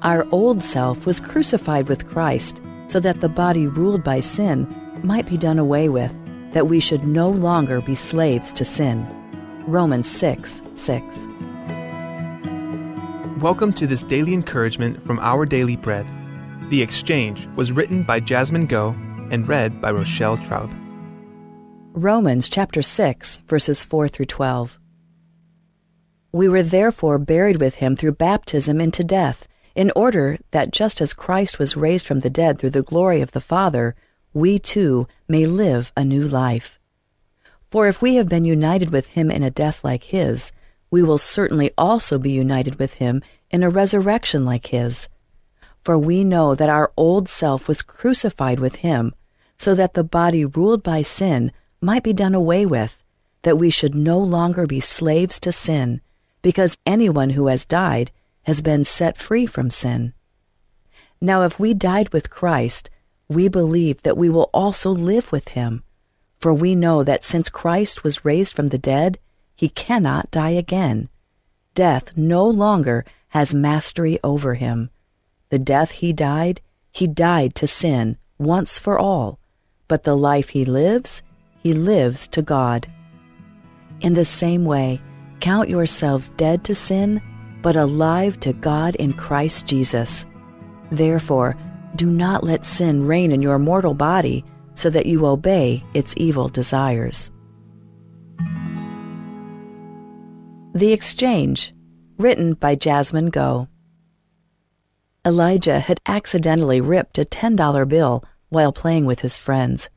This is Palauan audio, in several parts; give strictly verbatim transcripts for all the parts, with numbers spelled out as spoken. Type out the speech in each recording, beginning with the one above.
Our old self was crucified with Christ so that the body ruled by sin might be done away with, that we should no longer be slaves to sin. Romans six six. Welcome to this daily encouragement from Our Daily Bread. The Exchange was written by Jasmine Go and read by Rochelle Traub. Romans chapter six, verses four through twelve. We were therefore buried with him through baptism into death, in order that just as Christ was raised from the dead through the glory of the Father, we too may live a new life. For if we have been united with him in a death like his, we will certainly also be united with him in a resurrection like his. For we know that our old self was crucified with him, so that the body ruled by sin might be done away with, that we should no longer be slaves to sin, because anyone who has died has been set free from sin. Now, if we died with Christ, we believe that we will also live with him. For we know that since Christ was raised from the dead, he cannot die again. Death no longer has mastery over him. The death he died, he died to sin once for all. But the life he lives, he lives to God. In the same way, count yourselves dead to sin, but alive to God in Christ Jesus. Therefore, do not let sin reign in your mortal body, so that you obey its evil desires. The Exchange, written by Jasmine Go. Elijah had accidentally ripped a ten dollar bill while playing with his friends.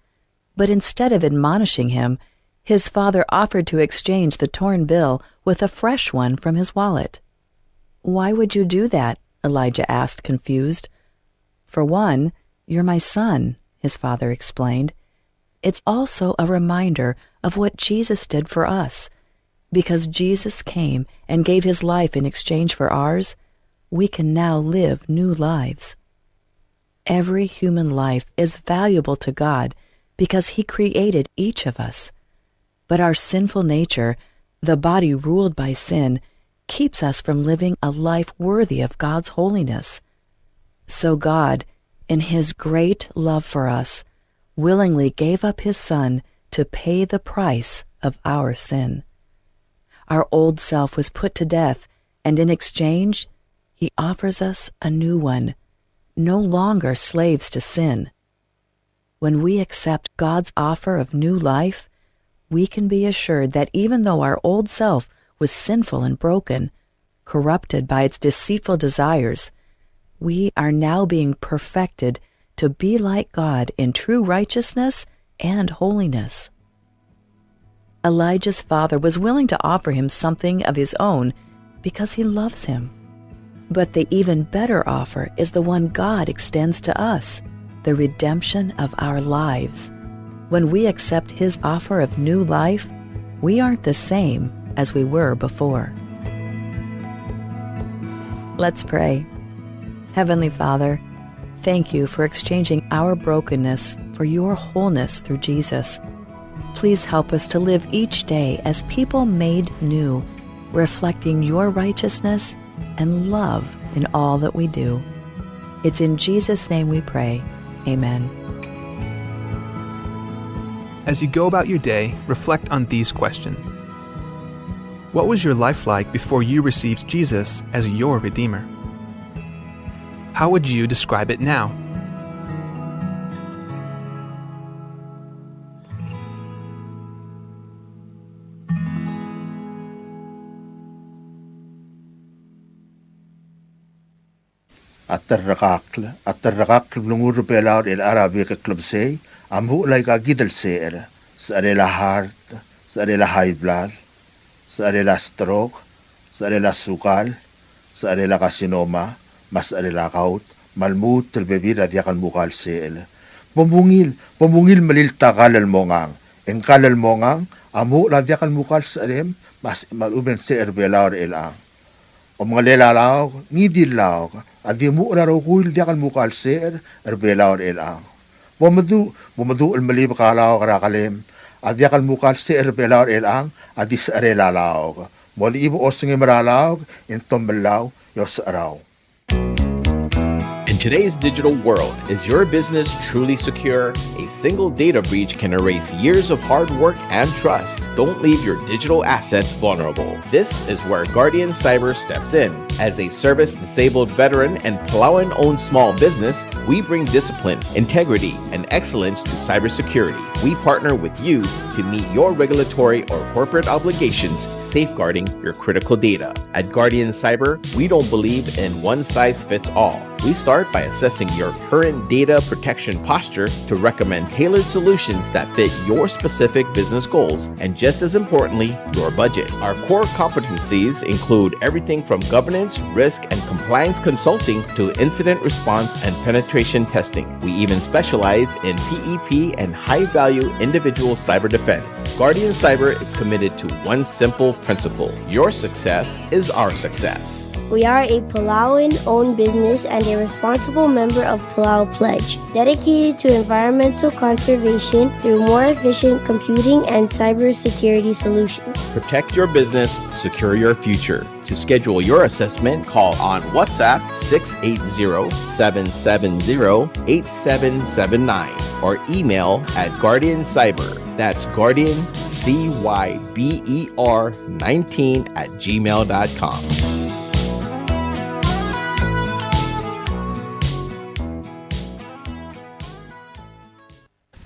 But instead of admonishing him, his father offered to exchange the torn bill with a fresh one from his wallet. "Why would you do that?" Elijah asked, confused. "For one, you're my son," his father explained. "It's also a reminder of what Jesus did for us. Because Jesus came and gave his life in exchange for ours, we can now live new lives." Every human life is valuable to God because he created each of us. But our sinful nature, the body ruled by sin, keeps us from living a life worthy of God's holiness. So God, in his great love for us, willingly gave up his Son to pay the price of our sin. Our old self was put to death, and in exchange, he offers us a new one, no longer slaves to sin. When we accept God's offer of new life, we can be assured that even though our old self was sinful and broken, corrupted by its deceitful desires, we are now being perfected to be like God in true righteousness and holiness. Elijah's father was willing to offer him something of his own because he loves him. But the even better offer is the one God extends to us, the redemption of our lives. When we accept his offer of new life, we aren't the same as we were before. Let's pray. Heavenly Father, thank you for exchanging our brokenness for your wholeness through Jesus. Please help us to live each day as people made new, reflecting your righteousness and love in all that we do. It's in Jesus' name we pray. Amen. As you go about your day, reflect on these questions. What was your life like before you received Jesus as your Redeemer? How would you describe it now? A terrekakl, a terrekakl el blengur er Belau er chelecha er a bek el klebesei, a muchel aika kid el secher, secherel a heart, secherel a high blood, secherel a stroke, secherel a sukal, secherel a carcinoma, me a secherel a gout, me a lmuut el bebil er a diak el mukal secher. Bo mungil, bo mungil melilt a kall el mongang. E ng kall el mongang a muchel a diak el mukal secherem, me a, me a lechub e ng secher er Belau er chelechang. Omengelel a laok, ngii di el laok, a di muchel a rokui el diak el mukal secher er Belau er chelechang. Bo meduch, bo meduch el melibek a laok er a kelem, a diak el mukal secher er Belau er chelechang a di secherel a laok. Molechibek a osengem er a laok e ng tomellau e osecherau. Today's digital world, is your business truly secure? A single data breach can erase years of hard work and trust. Don't leave your digital assets vulnerable. This is where Guardian Cyber steps in. As a service disabled veteran and Palauan owned small business, we bring discipline, integrity, and excellence to cybersecurity. We partner with you to meet your regulatory or corporate obligations, safeguarding your critical data. At Guardian Cyber, we don't believe in one size fits all. We start by assessing your current data protection posture to recommend tailored solutions that fit your specific business goals and, just as importantly, your budget. Our core competencies include everything from governance, risk, and compliance consulting to incident response and penetration testing. We even specialize in P E P and high-value individual cyber defense. Guardian Cyber is committed to one simple principle: your success is our success. We are a Palauan owned business and a responsible member of Palau Pledge, dedicated to environmental conservation through more efficient computing and cybersecurity solutions. Protect your business, secure your future. To schedule your assessment, call on WhatsApp six eight zero, seven seven zero, eight seven seven nine or email at Guardian Cyber. That's Guardian C Y B E R nineteen at gmail dot com.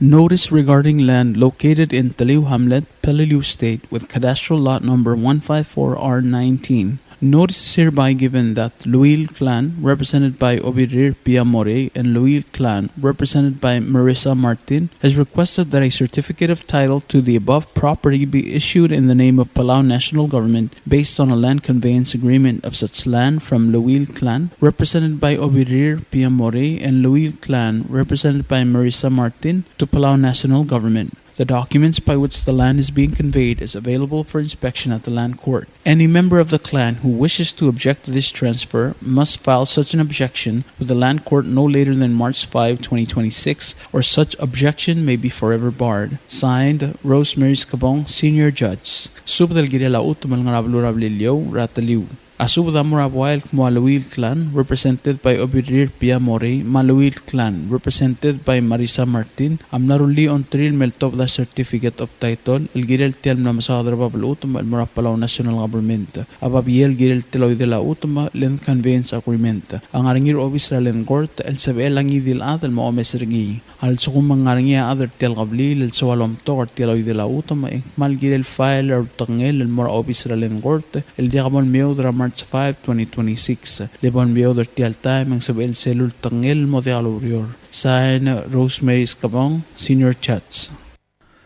Notice regarding land located in Teliu Hamlet, Peleliu State, with cadastral lot number one five four R nineteen. Notice is hereby given that Luil Clan, represented by Obirir Pia Morei, and Luil Clan, represented by Marissa Martin, has requested that a certificate of title to the above property be issued in the name of Palau National Government based on a land conveyance agreement of such land from Luil Clan, represented by Obirir Pia Morei, and Luil Clan, represented by Marissa Martin, to Palau National Government. The documents by which the land is being conveyed is available for inspection at the Land Court. Any member of the clan who wishes to object to this transfer must file such an objection with the Land Court no later than March five, twenty twenty-six, or such objection may be forever barred. Signed, Rosemary Skebong, Senior Judge. Subed el kirel a chutem el ngar er a beluu er a Beliliou, er a Teliu. A subed a mo er a buai el kmo a Luil Clan, represented by Obirir Pia Morei, me a Luil Clan, represented by Marissa Martin, a mla rullii a ongtir el me ltobed a certificate of title el kirel tia el mla mesaod er a bab el chutem el mo er a Palau National Government. A babier el kirel tia el oidel a chutem, land conveyance agreement, a ngar er ngii er a obis er a Land Court el sebechel a ngii di el chad el mo omes er ngii. A lsekum e ng ngar er ngii a chad er tia el kebliil el soal omtok er tia el oidel a chutem, e ng kmal kirel file er a ultekngel el mo er a obis er a Land Court el diak bo lemeoud er a March five, twenty twenty-six. Le bo lemeoud er tia el taem e ng sebechel sel ultekngel el mo diak loureor. Sign, Rosemary Skebong, Senior Judge.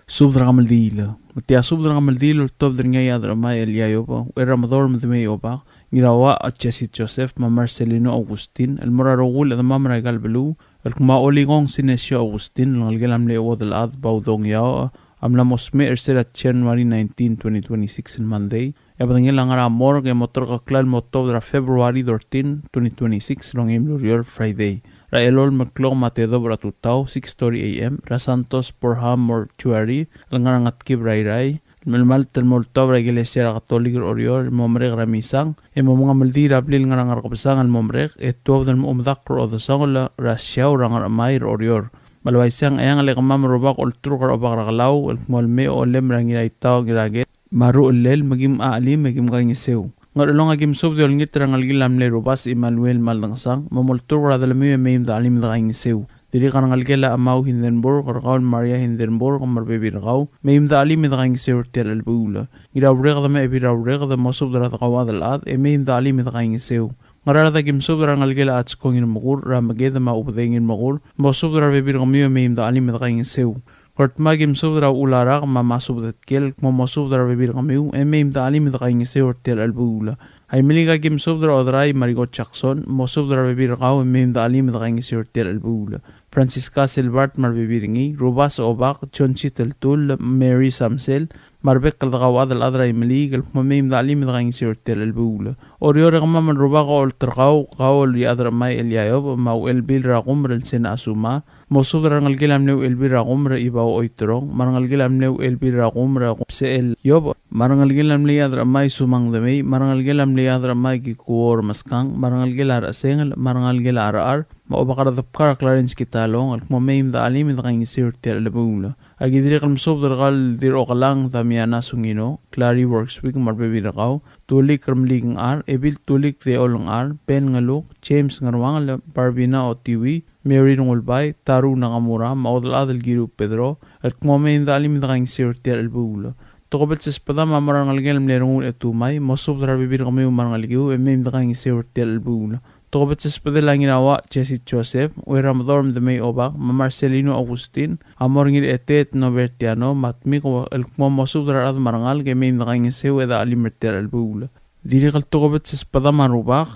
Subed er a kemeldiil. Me tia subed er a kemeldiil el oltobed er ngii a Iechad er a Chemai Elia Iobech, Ucherramedor Medemei Obak, Ngirauach Jesse Joseph, me a Marcelino Augustin, el mo er a rokui el chedemam er aika el beluu, el kmo a Olikong Sinesio Augustin, el ngelekel a mle chuodel chad Baudong Iaoch, a mla mo smecher er se er a January nineteen, twenty twenty-six el Monday, e a bedengel a ngar er a morgue e mo terkeklel el mo tuobed er a February thirteen, twenty twenty-six el ongeim el ureor, Friday, er a elolem el klok me a tedobech er a tutau, six thirty A M, er a Santos Borja Mortuary el ngar er a Ngetkib er a Irrai, el melemalt el mo oltobed er a ikelesia er a Katolik er Oreor, el mo merek er a Misang, e mo mengemeldiil er a blil ngar er a Ngerkebesang el mo merek, e tuobed el mo medakl er a odesongel er a Siau er a Ngerchemai er Oreor. Me le uaisei e ng eangel e kemam el rubak olturk er a Obak er a Kelau, el kmo le mei a olem er a Ngiraitau Ngirakel, me a ruchellel, me kim chelim e kim kaingeseu. Ngerchelong a kim subed e olengit er a rengelekel a mle Rubasech Emmanuel Maldangesang, me molturk er a delemiu e mei me dechelim e dekaingeseu. Dirrek a rengelekel a Amau Hindenburg, er kau el Maria Hindenburg, me a rebebil er kau, mei me dechelim e dekaingeseu er tia el chelebuul. Ngiraureked me a Ebil er a Ureked, mosubed er a dekauchad el chad, e mei me dechelim e dekaingeseu. Ngaraard a kim subed er a rengelekel a Atsko Ngirmekur, er a Meked me a Ubedei Ngirmekur, mosubed er a rebebil er kemiu e mei me dechelim e dekaingeseu. Ngardmau a kim subed er a Uchul a Rak me a Masubed Etkel, el kmo mosubed er a rebebil er kemiu, e mei me dechelim e dekaingeseu er tia el chelebuul. Aimeliik a kim subed er a Oderai me a Riko Jackson, mosubed er a rebebil er kau, e mei me dechelim e dekaingeseu er tia el chelebuul. Francisca Selbart me a rebebil er ngii, Rubasech Obak, John Chiteltull, Mary Samsel, me a rebek el dekauchad el chad er a Aimeliik, el kmo mei me dechelim e dekaingeseu er tia el chelebuul. Oreor e kemam el rubak a olterkau, kau el Iechad er a Chemai Elia Iobech, me a Uchelbil er a Kumer el Sena Asuma, mosubed er a rengelekel a mle Uchelbil er a Kumer Ibau Oiterong, me a rengelekel a mle Uchelbil er a Kumer Bsechel Iobech, me a rengelekel a mle Iechad er a Chemai Sumang Demei, me a rengelekel a mle Iechad er a Chemai Kikuo Remeskang, me a rengelekel a Rechesengel, me a rengelekel a Rechar, me a Obak er a Debkar Clarence Kitalong, el kmo mei me de chelim e de kaingeseu er tia el chelebuul. Aki dirrek el mesubed er kau el Dirrokelang Damiana Sungino, Clary Worswick me a rebebil er kau, Tulik Remeliik Ngchar, Ebil Tulik Deol Ngchar, Ben Ngeluk, James Ngeruangel, Barbina Otiwi, Mary Rengulbai, Taru Nakamura, me a Odelchad el Kiru Pedro, el kmo mei me de chelim e de kaingeseu er tia el chelebuul. Tokubets el sbedam a mo er a rengelekel a mle Rengul Etumai, mosubed er a rebebil er kemiu me a rengelekiu, e mei me de kaingeseu er tia el chelebuul. Tokubets el sbedel a Ngirauach Jesse Joseph, Ueramedorm Demei Obak, me a Marcelino Augustin, a mo er a Ngiraetet Nobertiano, me a Tmiko, el kmo mosubed er a rechad me a rengalek e mei me de kaingeseu e de chelim er tia el chelebuul. Dirrek el tokubets el sbedam a Rubak,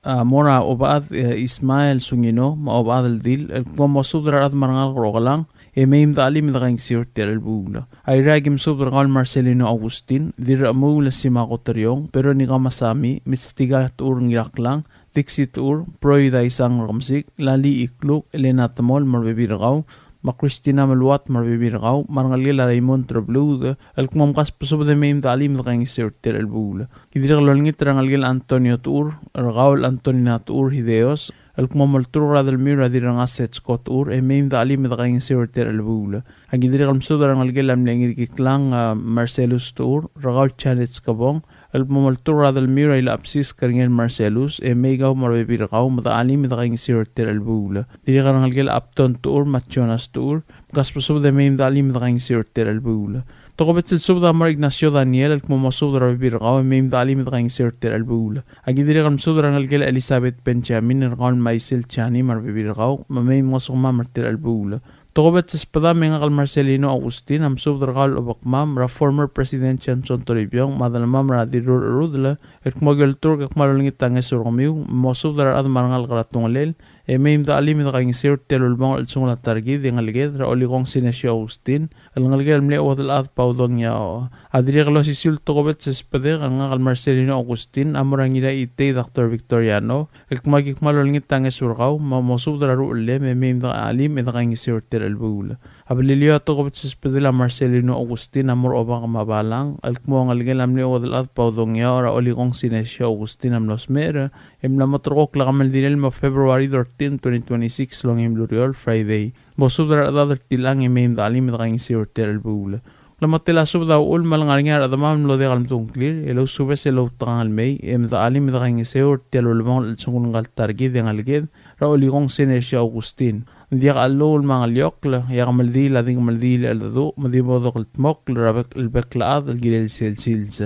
a mo er a Obechad, e, Ismael Sungino, me a Obechad el Dil, el kmo mosubed er a rechad me a rengalek er a Okelang, e mei me de chelim e de kaingeseu er tia el chelebuul. Airai, aki mesubed er kau el Marcelino Augustin, Dirrechemuul Simako Teriong, Veronica Masami, Mistika Techur Ngiraklang, Dixie Techur, Proida Isang Rekemesik, Lali Ikluk, Elena Temol, me a rebebil er kau, me a Christina Meluat, me a rebebil er kau, me a rengelekel a Raymond Rebluud, el kmo mkasbesubed e mei me de chelim e de kaingeseu er tia el chelebuul. Ki dirrek el olengit er a rengelekel a Antonio Techur, er kau el Antonina Techur Hideos, el kmo molturk er a delmiu er a Dirrengas Setsko Techur, e mei me de chelim e de kaingeseu er tia el chelebuul. Aki dirrek el mesubed er a rengelekel a mle Ngirkiklang, a, Marcelus Techur, er kau el Janet Skebong, el kmo molturk er a delmiu er a Ilechebsis Kerngel Marcelus, e mei kau me a rebebil er kau, me de chelim e de kaingeseu er tia el chelebuul. Dirrek er a rengelekel a Abton Techur, me a Jonas Techur, mkasbesubed e mei me de chelim e de kaingeseu er tia el chelebuul. Tokubets el subed a mo er a Ignacio Daniel, el kmo mosubed er a rebebil er kau, e mei me de chelim e de kaingeseu er tia el chelebuul. Aki dirrek el mesubed er a rengelekel a Elizabeth Benjamin, er kau el Maisel Jani, me a rebebil er kau, me mei mngosukemam er tia el chelebuul. Tokubets el sbedam e ngak el Marcelino Augustin, a mesubed er kau el obekmam, er a former President Johnson Toribiong, me a delemam er a Dirrur Rudel, el kmo ki olturk e kmal olengit a ngeso er kemiu, mosubed er a rechad me a rengalek er a Tungelel, e mei me de chelim e de kaingeseu er tia el ulebongel el chelsengul a ta er kid e ngeleked, er a Olikong Sinesio Augustin, el ngelekel a mle Uodelchad Paudong Yao. A dirrek el osisiu el tokubets el sbedek, el ngak el Marcelino Augustin, a mo er a Ngiraitei Doctor Victoriano, el kmo aki kmal olengit a ngeso er kau, me mosubed er a ruchellem, e mei me de chelim e de kaingeseu er tia el chelebuul. A Beliliou a tokubets el sbedel a Marcelino Augustin a mo er a Obak me a Balang, el kmo ngelekel a mle Uodelchad Paudong Yao er a Olikong Sinesio Augustin a mlo smecher, e mla mo terrekokl a kemeldilel el mo February thirteen, twenty twenty-six, el ongeim el ureor, Friday. Mosubed er a rechedad er tilechang e mei me de chelim e de kaingeseu er tia el chelebuul. Klemengetel a subed a uchul me a lengar er ngii a rechedemam el mlo diak el medung a ngklir, e lousubes e loutekangel mei, e me de chelim e de kaingeseu er tia el ulebongel el chelsengul ngka el ta er kid e ngeleked, er a Olikong Sinesio Augustin. Ng diak a chelluul me a ngeliokl, e a kemeldiil a di kemeldiil el cheldecheduch, me di bo dokeldmokl er a bek, el bek el chad el kirel sel sils.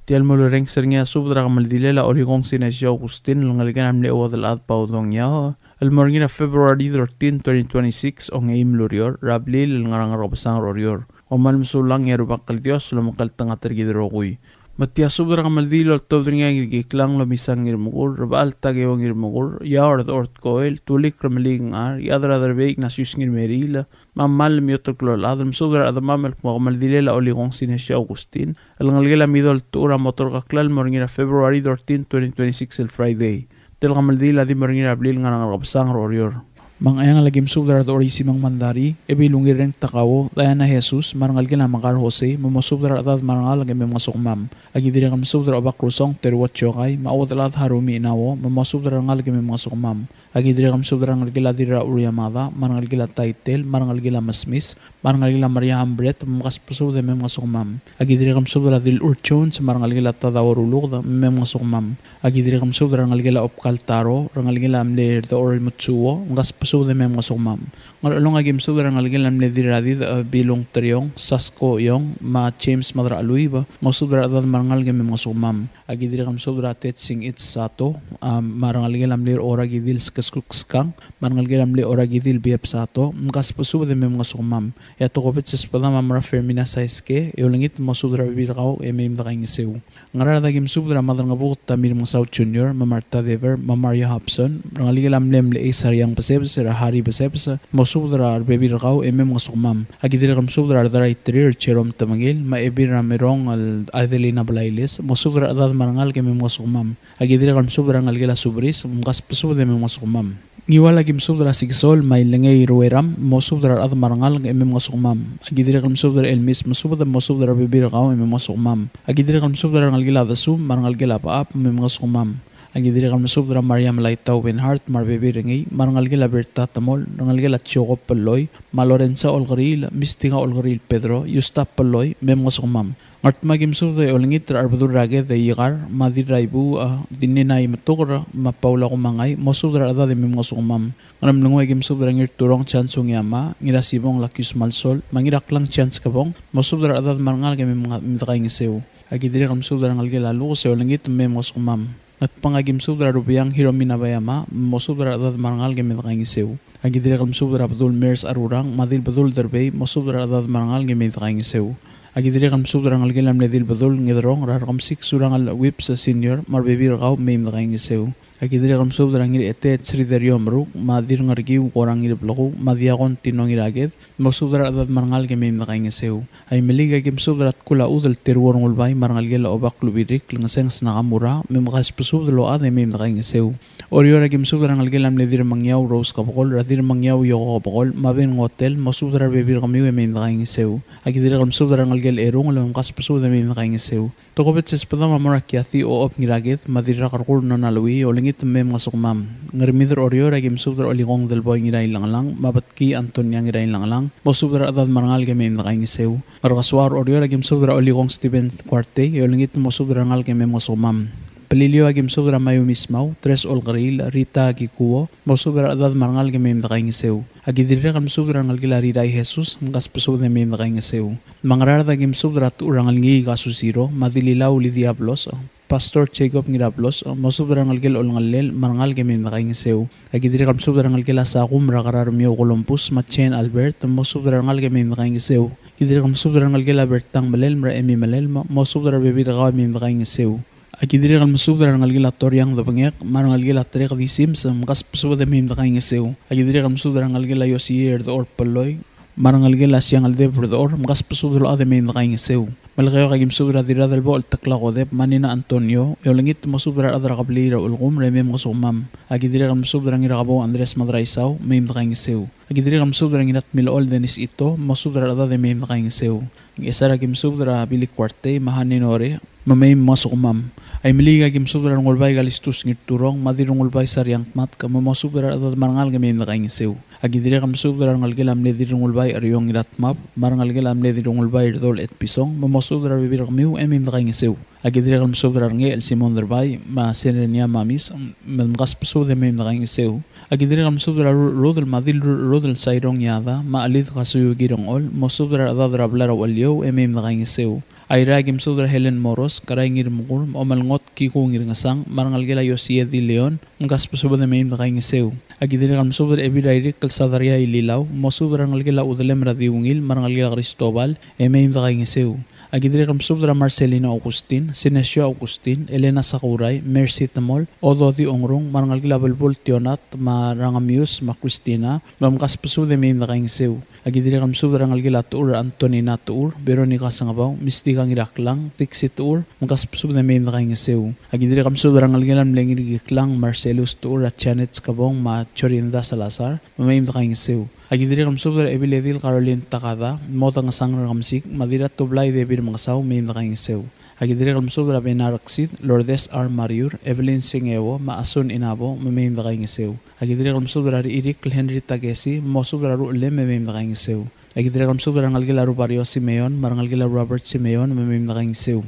Tia el mo lorrenges er ngii a subed er a kemeldilel a Olikong Sinesio Augustin, el ngelekel a mle Uodelchad Paudong Yao, el mo er ngii er a February thirteen, twenty twenty-six, ongeim el ureor, er a blil el ngar er a Ngerkebesang er Oreor. Kom kmal mesulang e a Rubak el Dios a lomekngeltengat er kid el rokui. Me tia subed er a kemeldiil a oltobed er ngii a Ngirkiklang Lomisang Ngirmekur, Rebechall Takeo Ngirmekur, Iaor Dechor Tkoel, Tulik Remeliik Ngchar, Iechad er a Derbei Ignatius Ngirmeriil, me a kmal miotel klou el chad, el mesubed er a rechedemam el kmo a kemeldilel a Olikong Sinesio Augustin, el ngelekel a Midol Techur a mo terrekokl el mo er ngii er a February thirteen, twenty twenty-six, el Friday. Tia el kemeldiil a di mo er ngii er a blil el ngar er a Ngerkebesang er Oreor. Me a Ngcheangel aki mesubed er a Dechor Isimang Mandari, Ebil Ungirreng Takao, Diana Jesus, me a rengelekel a Mekar Jose, me mosubed er a rechedad me a rengalek e mei mngosukemam. Aki dirrek el mesubed er a Obak Rusong Teruo Chokai, me a Uodelchad Harumi Inao, me mosubed er a rengalek e mei mngosukemam. Aki dirrek el mesubed er a rengelekel a Dirrauch Yamada, me a rengelekel a Taitel, me a rengelekel a Mesmis, me a rengelekel a Maria Hambret, me mkasbesubed e mei mngosukemam. Aki dirrek el mesubed er a Dilur Jones, me a rengelekel a Tadao Ruluked, me mei mngosukemam. Aki dirrek el mesubed er a rengelekel a Obkal Taro, rengelekel a mle Dechor Mutsuo, mkasbesubed e mei mngosukemam. Ngerchelong aki mesubed er a rengelekel a mle Dirradid, e, Bilung Teriong, Sasko Iong, me a James Madracheluib, mosubed er a rechedad me a rengalek e mei mngosukemam. Aki dirrek el mesubed er a Tetsing H. Sato, a, me a rengelekel a mle Orakidil Skeskuk Skang, me a rengelekel a mle Orakidil Biep Sato, mkasbesubed e mei mngosukemam. E a tokubets el sbedam a mo er a Fermina Saiske, e olengit mosubed er a rebebil er kau e mei me de kaingeseu. Ngaraard aki mesubed er a Maderangebuked Tamir Mengesau Junior, me a Martha Dever, me a Maria Hobson, rengelekel a mle mle Eisariang Besebes, er a Hari Besebes, mosubed er a rebebil er kau e mei mngosukemam. Aki dirrek el mesubed er a Rdrai Terir Jerome Temengil, me a Ebil er a Merong el Adelina Blailes, mosubed er a rechedad me a rengalek e mei mngosukemam. Aki dirrek el mesubed er a rengelekel a Subris, mkasbesubed e mei mngosukemam. Ngiwal aki mesubed er a Sikesol me a Ilengei Rueram, mosubed er a rechad me a rengalek e mei mngosukemam. Aki dirrek el mesubed er a Elmis, mosubed, mosubed er a rebebil er kau e mei mngosukemam. Aki dirrek el mesubed er a rengelekel a Desum me a rengelekel a Bechab, mei mngosukemam. Aki dirrek el mesubed er a Maria Melaitau Benhart, me a rebebil er ngii, me a rengelekel a Berta Temol, rengelekel a Jacob Pelloi, me a Lorenza Olkeriil, Mistika Olkeriil Pedro, Yusta Pelloi, me mngesukemam. Ngardmau aki mesubed e olengit er a Rebedul er a Ked e Ikar, me a Dirraibuuch, Dinina Imetuker, me a Paula Kumangai, mosubed er a rechedad e me mngesukemam. Ngeremlengui aki mesubed er a Ngirturong Chance Ungiama, Ngirasibong Lakius Malsol, me a Ngiraklang Chance Kebong, mosubed er a rechedad me a rengalek e me mnga-, me dekaingeseu. Aki dirrek el mesubed er a rengelekel a Lukes e olengit me mngesukemam. Ngatpang aki mesubed er a Rubiang Hiromi Nabayama, mosubed er a rechedad me a rengalek e me dekaingeseu. Aki dirrek el mesubed er a Bedul Mers Arurang, me a Dilbedul Derbei, mosubed er a rechedad me a rengalek e me dekaingeseu. Aki dirrek el mesubed er a rengelekel a mle Dilbedul Ngederong, er a Rekemesik Surangel Whipps Senior, me a rebebil er kau me mei me dekaingeseu. Aki dirrek el mesubed er a Ngirchetet Sriderio Meruk, me a Dirrengerkiu Korang Ngirblekuu, me a Diakon Tino Ngiraked, mosubed er a rechedad me a rengalek e mei me dekaingeseu. Aimeliik aki mesubed er a Tkul a Chudel Teruo Rengulbai, me a rengelekel a Obak Lubirik, Lengeseng Nakamura, me mkasbesubed el ochad e mei me dekaingeseu. Oreor aki mesubed er a rengelekel a mle Dirremengiau Rose Kebekol, er a Dirremengiau Yoko Kebekol, me a Ben Ngotel, mosubed er a rebebil er kemiu e mei me dekaingeseu. Aki dirrek el mesubed er a rengelekel Erungel, me mkasbesubed e mei me dekaingeseu. Tokubets el sbedam a mo er a Kiati Ochob Ngiraked, me a Dirrakerkur Nona Lui, olengit me mngesukemam. Ngermid er Oreor aki mesubed er a Olikong Delboi Ngirailengelang, me a Betki Antonia Ngirailengelang, mosubed er a rechedad me a rengalek e mei me dekaingeseu. Ngerkesoaol er Oreor aki mesubed er a Olikong Stephen Kuartei, e olengit mosubed er a rengalek e me mngesukemam. Beliliou aki mesubed er a Maiu Mismau, Tres Olkeriil, Rita Kikuo, mosubed er a rechedad me a rengalek e mei me dekaingeseu. Aki dirrek el mesubed er a rengelekel a Rirai Jesus, mkasbesubed e mei me dekaingeseu. Me a Ngaraard aki mesubed er a Techur er a Ngelngii Kasusiro, me a Dililau Lydia Bloss, Pastor Jacob Ngirabloss, mosubed er a rengelekel Olngellel, me a rengalek e mei me dekaingeseu. Aki dirrek el mesubed er a rengelekel a Sakum er a Kerarmiou Columbus, me a Jane Albert, mosubed er a rengalek e mei me dekaingeseu. Aki dirrek el mesubed er a rengelekel a Bertang Melelm, me a Emi Melelm, mosubed er a rebebil er kau e mei me dekaingeseu. Aki dirrek el mesubed er a rengelekel a Toriang Debengek, me a rengelekel a Trek Disims, mkasbesubed e mei me dekaingeseu. Aki dirrek el mesubed er a rengelekel a Iosie Erdechor Pelloi, me a rengelekel a Siangeldeb Erdechor, mkasbesubed el ochad e mei me dekaingeseu. Melekeok aki mesubed er a Dirradelbochel Tekla Kodep, me a Nina Antonio, e olengit mosubed er a rechad er a kebliil er a Ulekum, e mei mngesukemam. Aki dirrek el mesubed er a Ngirakebou Andres Madraisau, mei me dekaingeseu. Aki dirrek el mesubed er a Ngiratmilechol Dennis Ito, mosubed er a rechedad e mei me dekaingeseu. Ngchesar aki mesubed er a Billy Kuartei, me a Hanino Ore, me mei mngesukemam. Aimeliik aki mesubed er a Rengulbai Kalistus Ngirturong, me a Dirrengulbai Sariang Tmatk, me mosubed er a rechedad me a rengalek e mei me dekaingeseu. Aki dirrek el mesubed er a rengelekel a mle Dirrengulbai Eriong Ngiratmab, me a rengelekel a mle Dirrengulbai Erdol Etpison, me mosubed er a rebebil er kemiu e mei me dekaingeseu. Aki dirrek el mesubed er a Rengechel Simon Derbai, me a Serenia Mamis, me mkasbesubed e mei me dekaingeseu. Aki dirrek el mesubed er a Ru-, Rudel me a Dilrudel Sairong Yada, me a Chelid Kasuyu Kirengol, mosubed er a rechedad er a blai er a Ucheliou e mei me dekaingeseu. Airai aki mesubed er a Helen Moros, Kerai Ngirmekur, me a Omelngot Kiku Ngirngesang, me a rengelekel a Iosie Di Leon, mkasbesubed e mei me dekaingeseu. Aki dirrek el mesubed er a Ebil er a Irikl Sadaria Ililau, mosubed er a rengelekel a Udelem er a Diungil, me a rengelekel a Cristobal, e mei me dekaingeseu. Aki dirrek el mesubed er a Marcelino Augustin, Sinesio Augustin, Elena Sakurai, Mercy Temol, Ododi Ongrung, me a rengelekel a Belbul Tionat, me a Rangemius, me a Christina, me mkasbesubed e mei me dekaingeseu. Aki dirrek el mesubed er a rengelekel a Techur er a Antonina Techur, Veronica Sengebau, Mistika Ngiraklang, Dixie Techur, mkasbesubed e mei me dekaingeseu. Aki dirrek el mesubed er a rengelekel a mle Ngirkiklang, Marcelus Techur, er a Janet Skebong, me a Jorinda Salazar, me mei me dekaingeseu. Aki dirrek el mesubed er a Ebiledil Caroline Takada, Modengesang er a Kemsik, me a Dirratublai Debil Mengesau, mei me dekaingeseu. Aki dirrek el mesubed er a Bena Reksid, Lourdes R. Mariur, Evelyn Singeo, me a Asun Inabo, me mei me dekaingeseu. Aki dirrek el mesubed er a Rechirikl Henry Takesi, mosubed er a Ruchelem, me mei me dekaingeseu. Aki dirrek el mesubed er a rengelekel a Rubario Simeon, me a rengelekel a Robert Simeon, me mei me dekaingeseu.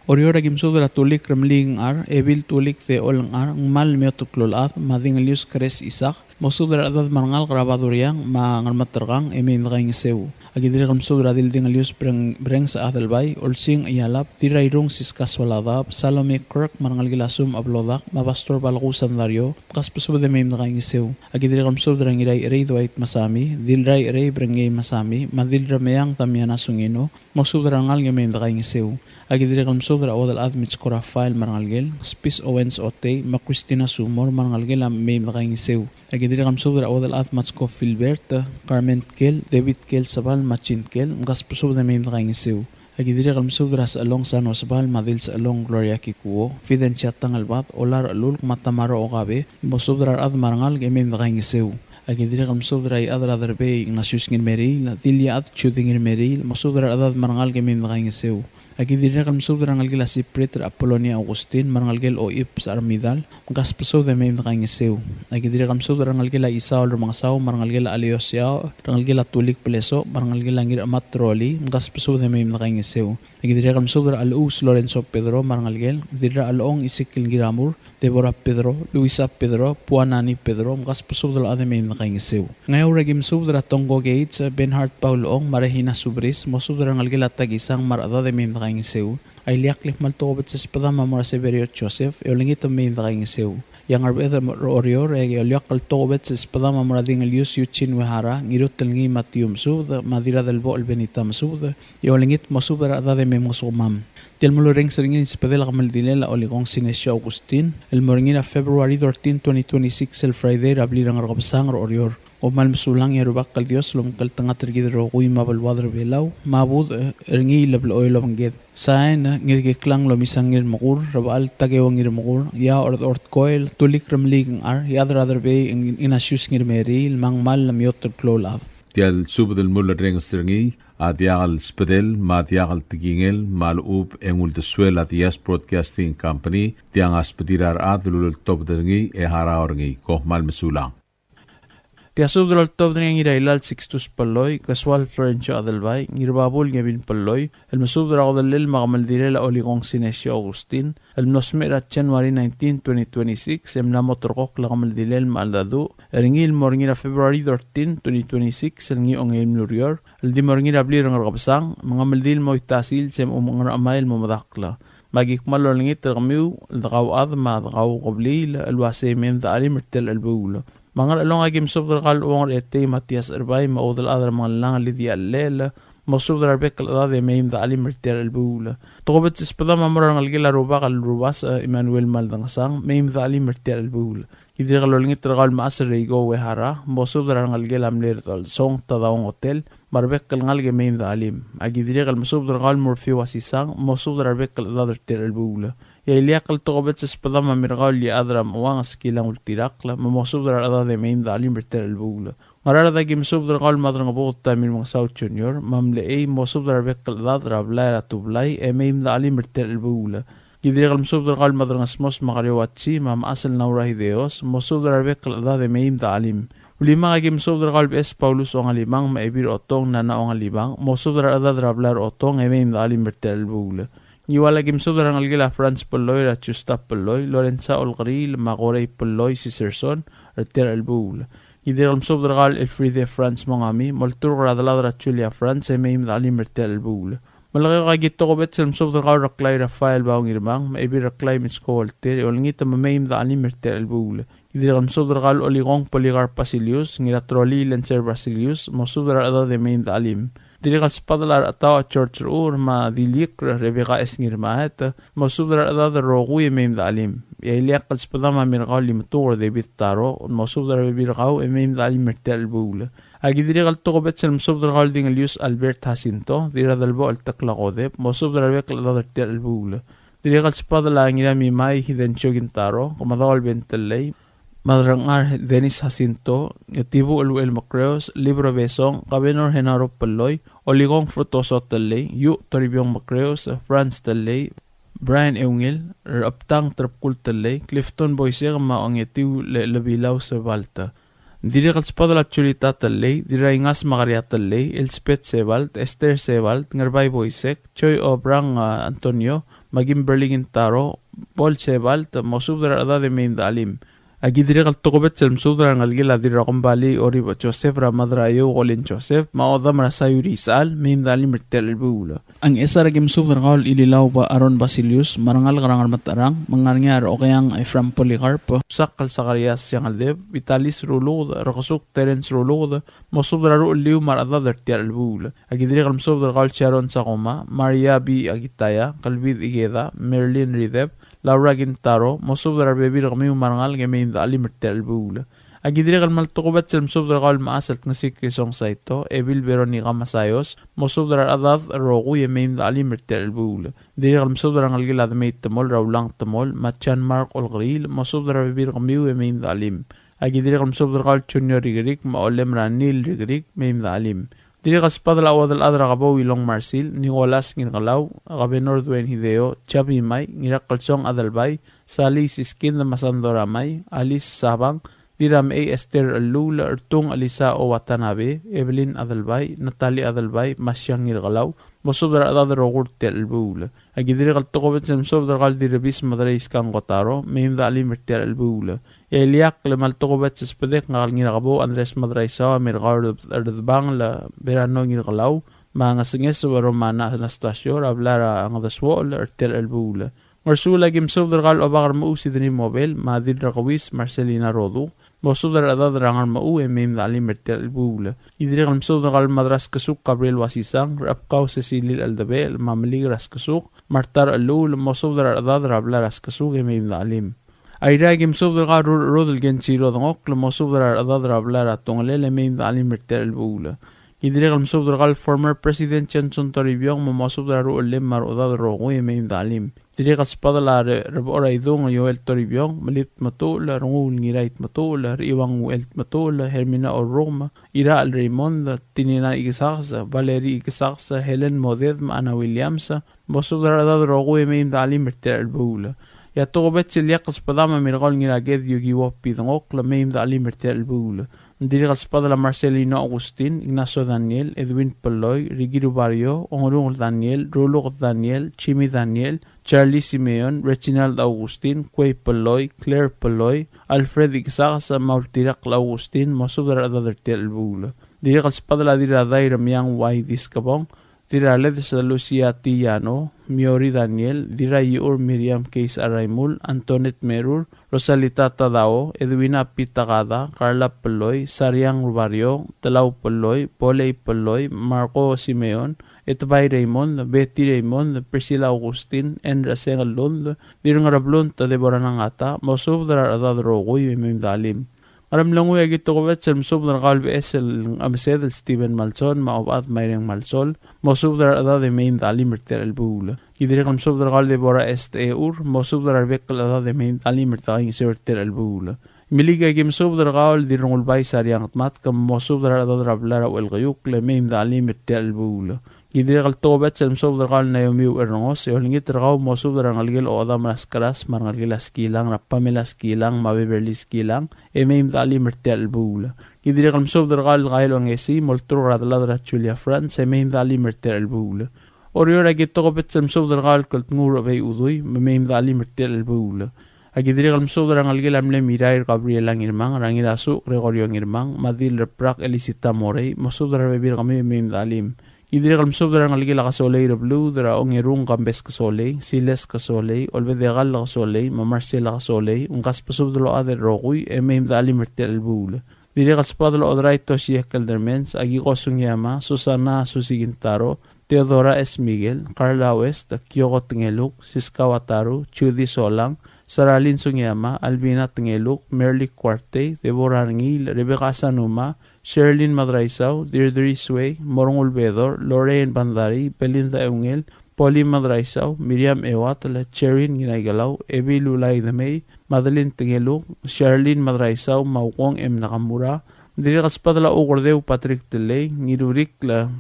Oreor aki mesubed er a Tulik Remeliik Ngchar, Ebil Tulik Dechol Ngchar, Ngmal Miotel Klolchad, me a Dingelius Kres Isak, mosubed er a rechedad me a rengalek er a Baduriang, me a Ngermeterkang, e mei me dekaingeseu. Aki dirrek el mesubed er a Dildingelius Breng-, Brengs Adelbai, Olsing Ialap, Dirrairung Siska Soladab, Salome Kirk, me a rengelekel a Sum Ablodak, me a Pastor Balku Sandario, mkasbesubed e mei me dekaingeseu. Aki dirrek el mesubed er a Ngiraicherei Dwight Masami, Dilraicherei Brengei Masami, me a Dilremeang Damiana Sungino, mosubed er a rengalek e mei me dekaingeseu. Aki dirrek el mesubed er a Uodelchad Mitsko Rafael me a rengelekel, Spis Owens Otei, me a Christina Sumor, me a rengelekel a mei me dekaingeseu. Aki dirrek el mesubed er a Uodelchad Matsko Filbert, Carmen Tkel, David Tkel Sebal, me a Jean Tkel, mkasbesubed e mei me dekaingeseu. Aki dirrek el mesubed er a Sechelong Sano Sebal, me a Dil Sechelong Gloria Kikuo, Fidencia Tangelbad, Olar Chelulk, me a Tamaro Okabe, mosubed er a rechad me a rengalek e mei me dekaingeseu. Aki dirrek el mesubed er a Iechad er a Derbei Ignatius Ngirmeriil, Diliechad Judy Ngirmeriil, mosubed er a rechedad me a rengalek e mei me dekaingeseu. Aki dirrek el mesubed er a rengelekel a Siprit er a Apolonia Augustin, me a rengelekel a Oib Sar Midal, mkasbesubed e mei me dekaingeseu. Aki dirrek el mesubed er a rengelekel a Isau el Remengesau, me a rengelekel a Aleos Iau, rengelekel a Tulik Bleso, me a rengelekel a Ngiramat Roli, mkasbesubed e mei me dekaingeseu. Aki dirrek el mesubed er a Alus Lorenzo Pedro, me a rengelekel, Dirrachelong Isikil Ngiramur, Deborah Pedro, Luisa Pedro, Puanani Pedro, mkasbesubed el chad e mei me dekaingeseu. Ngeaur aki mesubed er a Tongko Gates, Bernhard Paul Ong, me a Regina Subris, mosubed er a rengelekel a Takisang me a rechedad e mei me dekaingeseu. A ileakl el kmal tokubets el sbedam a mo er a Severio Joseph, e olengit me mei me dekaingeseu. E a Ngerbeched er Oreor, e aki ileakl el tokubets el sbedam a mo er a Dingelius Eugene Uehara, Ngirutelngii Matthew Mesubed, me a Dirradelbochel Benita Mesubed, e olengit mosubed er a rechedad e mei mngesukemam. Tia el mulerrenges er ngii el subedel a kemeldilel a Olikong Sinesio Augustin, el mo er ngii er a February thirteen, twenty twenty-six, el Friday, er a blil er a Ngerkebesang er Oreor. Kom kmal mesulang e a Rubak el Dios a lomekngeltengat er kid el rokui me a beluad er Belau, me a budech er ngii el blechoel el obengked. Sain, Ngirkiklang Lomisang Ngirmekur, Rebechall Takeo Ngirmekur, Ia Ord-, Ordkoel, Tulik Remeliik Ngchar, Iechad er a Derbei Ignatius Ngirmeriil, me a Ngmal Lemiot el klou el chad. Tia el subed el mulerrenges er ngii a diak el subedel me a diak el tekingel me a lechub e ng uldesuel a Diaz Broadcasting Company, tiang a subedir a rechad el uleltobed er ngii e harau er ngii. Kom kmal mesulang. Tia subed el oltobed er ngii a Ngirailal Sixtus Pelloi, Kesual Florencio Adelbai, Ngirbabul Ngevin Pelloi, el mesubed er a kodellel me a kemeldilel a Olikong Sinesio Augustin, el mlo smecher er a January nineteen, twenty twenty-six, e mla mo terrekokl a kemeldilel me a cheldecheduch er ngii el mo er ngii er a February thirteen, twenty twenty-six, el ngii a ongeim el ureor, el di mo er ngii er a blil er a Ngerkebesang, me ng kemeldiil el mo ita sils e mo Ngerchemai el mo medakl. Me aki kmal olengit er kemiu el dekauchad me a dekaukebliil el uasei mei me dechelim er tia el chelebuul. Me a Ngerchelong aki mesubed er kau el Uong er Etei Matias Erbai me a Udelchad er a Mengellang Lydia Llechel, mosubed er a rebek el chedad e mei me dechelim er tia el chelebuul. Tokubets el sbedam a mo er a rengelekel a Rubak el Rubasech, e, Emmanuel Maldangesang, mei me dechelim er tia el chelebuul. Ki dirrek el olengit er kau el mechas er Reiko Uehara, mosubed er a rengelekel a mle Redolsong Tadao Ngotel, me a rebek el ngalek e mei me dechelim. Aki dirrek el mesubed er kau el Murphy Uasisang, mosubed er a rebek el chedad er tia el chelebuul. E a ileakl el tokubets el sbedam a mo er kau el Iechad er a Mechuang Skilang Ultirakl, me mosubed er a rechedad e mei me dechelim er tia el chelebuul. Ngaraard aki mesubed er kau el Madrengebuked Tommy Remengesau Junior, me a Mlechei, mosubed er a rebek el chedad er a blai er a Tublai, e mei me dechelim er tia el chelebuul. Ki dirrek el mesubed er kau el Madrengesmos Makario Watsi, me a mechas el Naura Hideos, mosubed er a rebek el chedad e mei me dechelim. Ulimang aki mesubed er kau el Beches Paulus Ongalimang, me a Ebil Otong Nana Ongalimang, mosubed er a rechedad er a blai er a Otong, e mei me dechelim er tia el chelebuul. Ngiwal aki mesubed er a rengelekel a Franz Pelloi, er a Justa Pelloi, Lorenza Olkeriil, me a Korei Pelloi Siserson, er tia el chelebuul. Ki dirrek el mesubed er kau el Elfriede Franz Mongami, molturk er a delad er a Julia Franz, e mei me dechelim er tia el chelebuul. Melekeok aki tokubets el mesubed er kau el Reklai Rafael Bao Ngirmang, me a Ebil Reklai Mitsko Walter, e olengit me mei me dechelim er tia el chelebuul. Ki dirrek el mesubed er kau el Olikong Polycarp Basilius, Ngiratrolii Lencer Basilius, mosubed er a rechedad e mei me dechelim. Dirrek el sbadel a Rechetau a George Rechur, me a Dilikr Rebecca S. Ngirmaet, mosubed er a rechedad el rokui e mei me dechelim. E a ileakl el sbedam a mo er kau el Imetuker David Taro, mosubed er a rebebil er kau e mei me dechelim er tia el chelebuul. Aki dirrek el tokubets el mesubed er kau el Dingelius Albert Jacinto, Dirradelbochel Tekla Kodep, mosubed er a rebek el chedad er tia el chelebuul. Dirrek el sbadel a Ngiramimai Hidencio Kintaro, Kemedaol Ben Tellei, Madrangar Dennis Jacinto, Ngetibuchel Uchel Mekreos, Libro Besong, Kabenor Genaro Pelloi, Olikong Frutoso Tellei, Iuch Toribiong Mekreos, Franz Tellei, Brian Eungel, Rechebtang Trebkul Tellei, Clifton Boisek, me a Ongetiu Le-, Lebilau Sebalt. Dirrek el sbadel a Julita Tellei, Dirraingas Makaria Tellei, Elspeth Sebalt, Esther Sebalt, Ngerbai Boisek, Joy Obrang, a, Antonio, me a Kimberly Kintaro, Paul Sebalt, mosubed er a rechedad e mei me dechelim. Aki dirrek el tokubets el mesubed er a rengelekel a Dirrakombalii Oribech Joseph, er a Madraiou Colin Joseph, me a Odam er a Sayuri Isechal, mei me dechelim er tia el chelebuul. A Ngchesar aki mesubed er kau el Ililau Ba-, Aaron Basilius, me a rengalek er a Ngermeterang, me ng ngar er ngii a Reokeang Ephraim Polycarp, Sakal Sakarias Siangeldeb, Vitalis Ruluked, Rekesuk Terence Ruluked, mosubed er a ruchelliu me a rechedad er tia el chelebuul. Aki dirrek el mesubed er kau el Sharon Sakuma, Maria B. Akitaya, Kelbid Ikeda, Merlin Rideb, Laura Kintaro, mosubed er a rebebil er kemiu me a rengalek e mei me dechelim er tia el chelebuul. Aki dirrek el kmal tokubets el mesubed er kau el mechas el Tngesik Risong Saito, Ebil Veronica Masayos, mosubed er a rechedad el rokui e mei me dechelim er tia el chelebuul. Dirrek el mesubed er a rengelekel a Demei Temol, er a Ulang Temol, me a John Mark Olkeriil, mosubed er a rebebil er kemiu e mei me dechelim. Aki dirrek el mesubed er kau el Junior Rikrik, me a Olem er a Neil Rikrik, mei me dechelim. Dirrek el sbadel a Uodelchad er a Kebou Ilong Marsil, Nicholas Ngirkelau, Governor Duane Hideo, Chubby Mai, Ngirakelsong Adelbai, Sally Siskind me a Sandora Mai, Alice Sabang, Dirramechei Esther Chelluul, Ertung Elisa O. Watanabe, Evelyn Adelbai, Natalie Adelbai, me a Siang Ngirkelau, mosubed er a rechedad el rokui er tia el chelebuul. Aki dirrek el tokubets el msubed er kau el Dirrebis Madrei Iskang Kotaro, mei me de chelim er tia el chelebuul. E a ileakl me a le tokubets el sbedek ngak el Ngirakebou Andres Madraisau, a Mirkau Redebang el Berano Ngirkelau, me a Ngesengeseu Romana Anastasio, er a blai er a Ngedesuochel er tia el chelebuul. Ngersuul aki msubed er kau el Obak er Mechuu Sidney Mobel, me a Dirrekeuis Marcelina Roduk, mosubed er a rechedad er a Ngermechuu e mei me de chelim er tia el chelebuul. Ki dirrek el msubed er kau el Madraskesuk Gabriel Wasisang, Rechebkau Cecilia Eldebechel, me a Melik er a Skesuk, Marta Rechelluul, mosubed er a rechedad er a blai er a Skesuk e mei me de chelim. Airai aki msubed er kau el Rurcherudel Kenshiro Dengokl, mosubed er a rechedad er a blai er a Tungelel e mei me de chelim er tia el chelebuul. Ki dirrek el msubed er kau el former President Johnson Toribiong, me mosubed er a ruchellem me a rechedad el rokui e mei me de chelim. Dirrek el sbadel a Re-, Rebechor a Idung Joel Toribiong, Melib Tmetuchl, Rengul Ngirai Tmetuchl, Rechiuang Uchel Tmetuchl, Hermina Orrukem, Irachel Raymond, Tinina Ikesakes, Valerie Ikesakes, Helen Moded, me a Anna Williams, mosubed er a rechedad el rokui e mei me de chelim er tia el chelebuul. E a tokubets el ileakl el sbedam a Mirkau el Ngiraked Yukiwo Pidengokl, mei me de chelim er tia el chelebuul. Dirrek el sbadel a Marcelino Augustin, Ignacio Daniel, Edwin Peloi, Ricky Rubario, Ongerungel Daniel, Ruluked Daniel, Jimmy Daniel, Charlie Simeon, Reginald Augustin, Kuei Peloi, Claire Peloi, Alfred Ikesakes, me a Ultirakl Augustin, mosubed er a rechedad er tia el chelebuul. Dirrek el sbadel a Dirradai Remiang Uai Diskebong, Dirraled Lucia T. Yano, Miori Daniel, Dirraiuchur Miriam Keis Araimul, Antoinette Merur, Rosalita Tadao, Edwina P. Takada, Carla Peloi, Sariang Rubario, Telau Peloi, Polei Peloi, Marco Simeon, Etbai Raymond, Betty Raymond, Priscilla Augustin, Enra Sengelund, Dirngerablunt Deborah Nangata, mosubed er a rechedad el rokui e mei me de chelim. Ngeremlengui aki tokubets el msubed er kau el Beches el Ngemesed el Steven Malsol, me a Obechad Maireng Malsol, mosubed er a rechedad e mei me de chelim er tia el chelebuul. Ki dirrek el msubed er kau el Deborah Est Eur, mosubed er a rebek el chedad e mei me de chelim er tia el chelebuul. Imeliik aki msubed er kau el Dirrengulbai Sariang Tmatk, mosubed er a rechedad er a blai er a Uchelkeiukl e mei me de chelim er tia el chelebuul. Ki dirrek el tokubets el msubed er kau el Naomi Ucherrengos, e olengit er kau mosubed er a rengelekel Ochedam er a Skeras, me a rengelekel a Skilang, er a Pamela Skilang, me a Beverly Skilang, e mei me de chelim er tia el chelebuul. Ki dirrek el msubed er kau el Kael Ongesii, molturk er a delad er a Julia France, e mei me de chelim er tia el chelebuul. Oreor aki tokubets el msubed er kau el Keltnguul Rebei Udui, me mei me de chelim er tia el chelebuul. Aki dirrek el msubed er a rengelekel a mle Mirair Gabriela Ngirmang, er a Ngirasuch Gregorio Ngirmang, me a Dilrebrak Elisita Morei, mosubed er a rebebil er kemiu e mei me de chelim. Ki dirrek el msubed er a rengelekel a Kesolei Rebluud, er a Ongerung Kambes Kesolei, Siles Kesolei, Olbedekall Kesolei, me a Marcela Kesolei, mkasbesubed el ochad el rokui e mei me de chelim er tia el chelebuul. Dirrek el sbadel a Oderai Toshie Keldermans, Akiko Sugiyama, Susana Susi Kintaro, Theodora S. Miguel, Carla West, Kyoko Tengeluk, Siska Wataru, Judy Solang, Saralin Sugiyama, Albina Tengeluk, Merly Kuartei, Deborah Rengiil, Rebecca Asanuma, Sherlyn Madraisau, Deirdre Sway, Morngul Bedor, Lorraine Bandarii, Belinda Eungel, Polly Madraisau, Miriam Euatel, Cherin Ngiraikelau, Ebil Ulai Demei, Madeline Tengeluk, Sherlyn Madraisau, me a Ukong M. Nakamura. Dirrek el sbadel a Ukerdeu Patrick Telei, Ngirurikl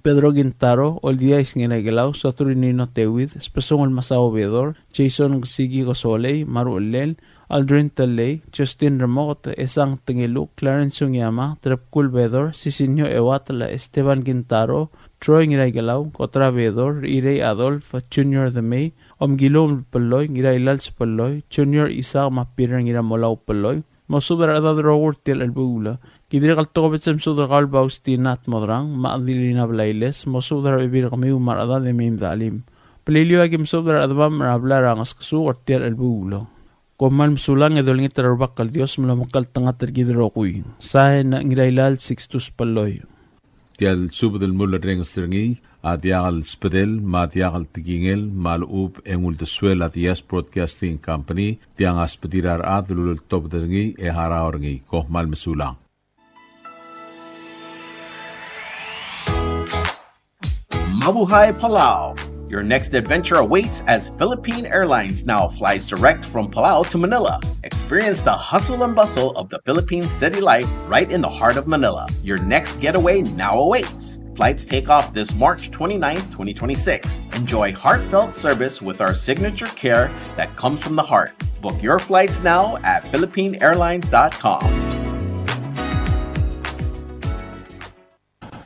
Pedro Kintaro, Oldiais Ngiraikelau, Saturnino Teuid, Spesungel Masao Bedor, Jason Siki Kesolei, me a ruchellel, Aldrin Telei, Justin Remoket, Esang Tengeluk, Clarence Sugiyama, Trebkul Bedor, Sisinio Euatel, Esteban Kintaro, Troy Ngiraikelau, Kotra Bedor, Irei Adolf, Junior Demei, Omkilum Peloi, Ngirailals Peloi, Junior Isaac me a Peter Ngiramolau Peloi, mosubed er a rechedad el rokui er tia el chelebuul. Ki dirrek el tokubets el msubed er kau el Faustina Tmodrang, me a Adelina Blailes, mosubed er a rebebil er kemiu me a rechedad e mei me de chelim. Beliliou aki msubed er a rechedemam er a blai er a Ngeskesuk er tia el chelebuul. Kom kmal mesulang e dolengit er a Rubak el Dios me lomekngeltengat er kid el rokui. Sain, Ngirailals Sixtus Peloi. Tia el subed el mulerrenges er ngii a diak el sbedel me a diak el tekingel me a lechub e ng uldesuel a Diaz Broadcasting Company, tiang a sbedir a rechad el uleltobed er ngii e harau er ngii. Kom kmal mesulang. Mabuhay Palau! Your next adventure awaits as Philippine Airlines now flies direct from Palau to Manila. Experience the hustle and bustle of the Philippine city life right in the heart of Manila. Your next getaway now awaits. Flights take off this March twenty-ninth, twenty twenty-six. Enjoy heartfelt service with our signature care that comes from the heart. Book your flights now at philippine airlines dot com.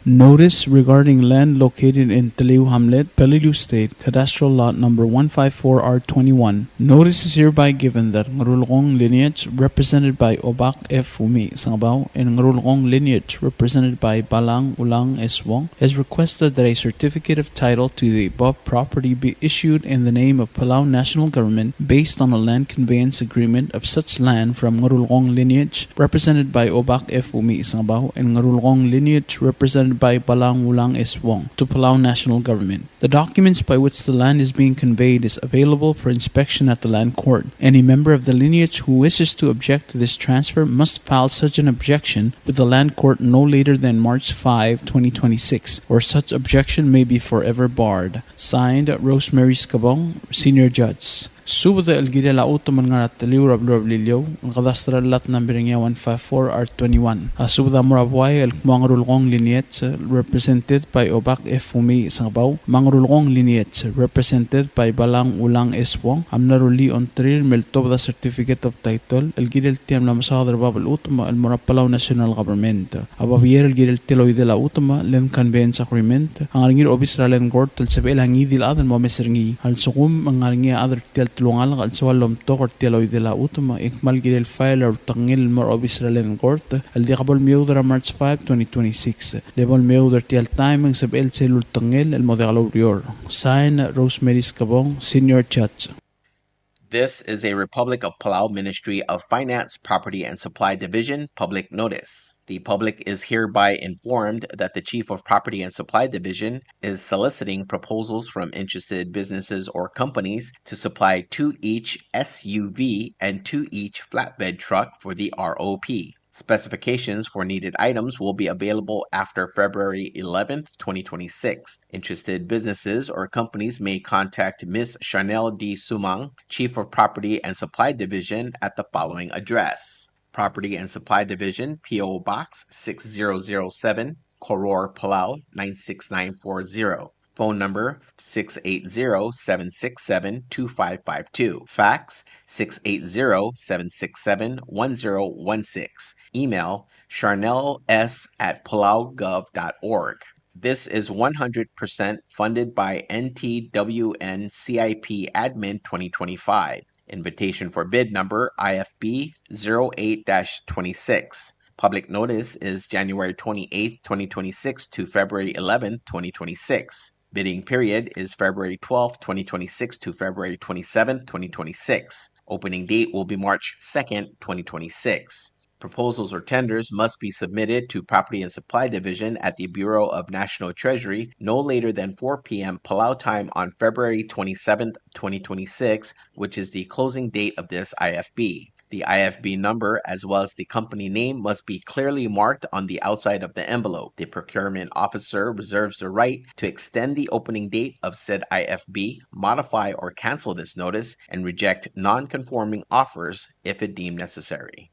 Notice regarding land located in Teliu Hamlet, Peleliu State, cadastral lot number one five four R twenty-one. Notice is hereby given that Ngerulgong lineage, represented by Obak F. Umi Sangabao, and Ngerulgong lineage, represented by Balang Ulang S. Wong, has requested that a certificate of title to the above property be issued in the name of Palau National Government based on a land conveyance agreement of such land from Ngerulgong lineage, represented by Obak F. Umi Sangabao, and Ngerulgong lineage, represented by Balang Ulang S. Wong, to Palau National Government. The documents by which the land is being conveyed is available for inspection at the Land Court. Any member of the lineage who wishes to object to this transfer must file such an objection with the Land Court no later than March five, twenty twenty-six, or such objection may be forever barred. Signed, Rosemary Skebong, Senior Judge. Subed el kirel a chutem el ngar er a Teliu er a beluu er a Beliliou, el cadastral lot number ngii a one five four R twenty-one. A subed a mo er a buai el kmo a Ngerulgong lineage, represented by Obak F. Umi Sangabao, me a Ngerulgong lineage, represented by Balang Ulang S. Wong, a mla rullii a ongtir me le tobed a certificate of title el kirel tia el mla mesaod er a bab el chutem el mo er a Palau National Government. A babier el kirel tia el oidel a chutem, land conveyance agreement, a ngar er ngii er a obis er a Land Court el sebechel a ngii di el chad el mo omes er ngii. A lsekum e ng ngar er ngii a chad er tia el telungalek el soal el omtok er tia el oidel a chutem, e ng kmal kirel file er a ultekngel el mo er a obis er a Land Court el diak bo lemeoud er a March five, twenty twenty-six. Le bo lemeoud er tia el taem e ng sebechel sel ultekngel el mo diak loureor. Sign, Rosemary Skebong, Senior Judge. This is a Republic of Palau Ministry of Finance, Property and Supply Division public notice. The public is hereby informed that the Chief of Property and Supply Division is soliciting proposals from interested businesses or companies to supply two each S U V and two each flatbed truck for the R O P. Specifications for needed items will be available after February eleventh, twenty twenty-six. Interested businesses or companies may contact Miss Chanel D. Sumang, Chief of Property and Supply Division, at the following address: Property and Supply Division, P O Box six zero zero seven, Koror, Palau nine six nine four zero. Phone number six eight zero, seven six seven, two five five two. Fax six eight zero, seven six seven, one zero one six. Email charnels at palaugov dot org. This is one hundred percent funded by N T W N C I P Admin twenty twenty-five. Invitation for bid number I F B zero eight dash twenty-six. Public notice is January twenty-eighth, twenty twenty-six to February eleventh, twenty twenty-six. Bidding period is February twelfth, twenty twenty-six to February twenty-seventh, twenty twenty-six. Opening date will be March second, twenty twenty-six. Proposals or tenders must be submitted to Property and Supply Division at the Bureau of National Treasury no later than four p.m. Palau time on February twenty-seventh, twenty twenty-six, which is the closing date of this I F B. The I F B number, as well as the company name, must be clearly marked on the outside of the envelope. The procurement officer reserves the right to extend the opening date of said I F B, modify or cancel this notice, and reject non-conforming offers if it deemed necessary.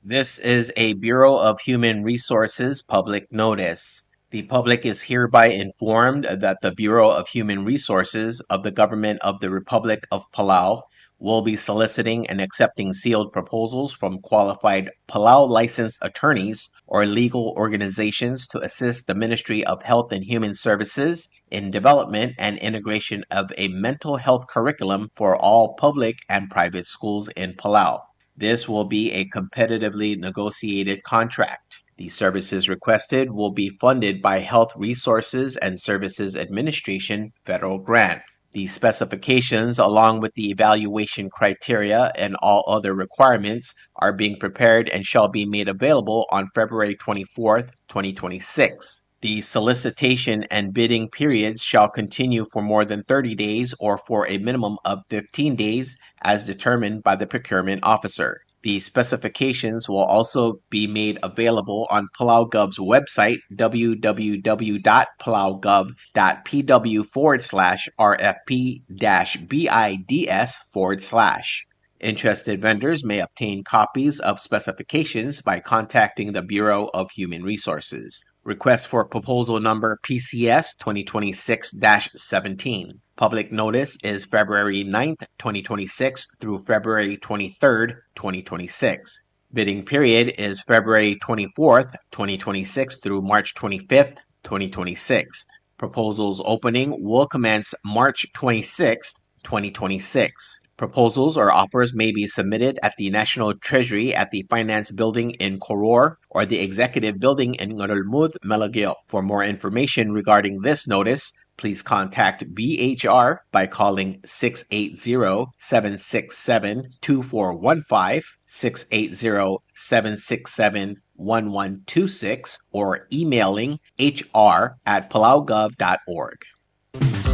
This is a Bureau of Human Resources public notice. The public is hereby informed that the Bureau of Human Resources of the Government of the Republic of Palau will be soliciting and accepting sealed proposals from qualified Palau licensed attorneys or legal organizations to assist the Ministry of Health and Human Services in development and integration of a mental health curriculum for all public and private schools in Palau. This will be a competitively negotiated contract. The services requested will be funded by Health Resources and Services Administration federal grant. The specifications, along with the evaluation criteria and all other requirements, are being prepared and shall be made available on February twenty-fourth, twenty twenty-six. The solicitation and bidding periods shall continue for more than thirty days or for a minimum of fifteen days as determined by the procurement officer. The specifications will also be made available on PalauGov's website, w w w dot palaugov dot p w forward slash r f p dash b i d s forward slash. Interested vendors may obtain copies of specifications by contacting the Bureau of Human Resources. Request for proposal number P C S twenty twenty-six dash seventeen. Public notice is February ninth, twenty twenty-six through February twenty-third, twenty twenty-six. Bidding period is February twenty-fourth, twenty twenty-six through March twenty-fifth, twenty twenty-six. Proposals opening will commence March twenty-sixth, twenty twenty-six. Proposals or offers may be submitted at the National Treasury at the Finance Building in Koror or the Executive Building in Ngerulmud, Melekeok. For more information regarding this notice, please contact B H R by calling six eight zero, seven six seven, two four one five, six eight zero, seven six seven, one one two six, or emailing H R at palaugov dot org.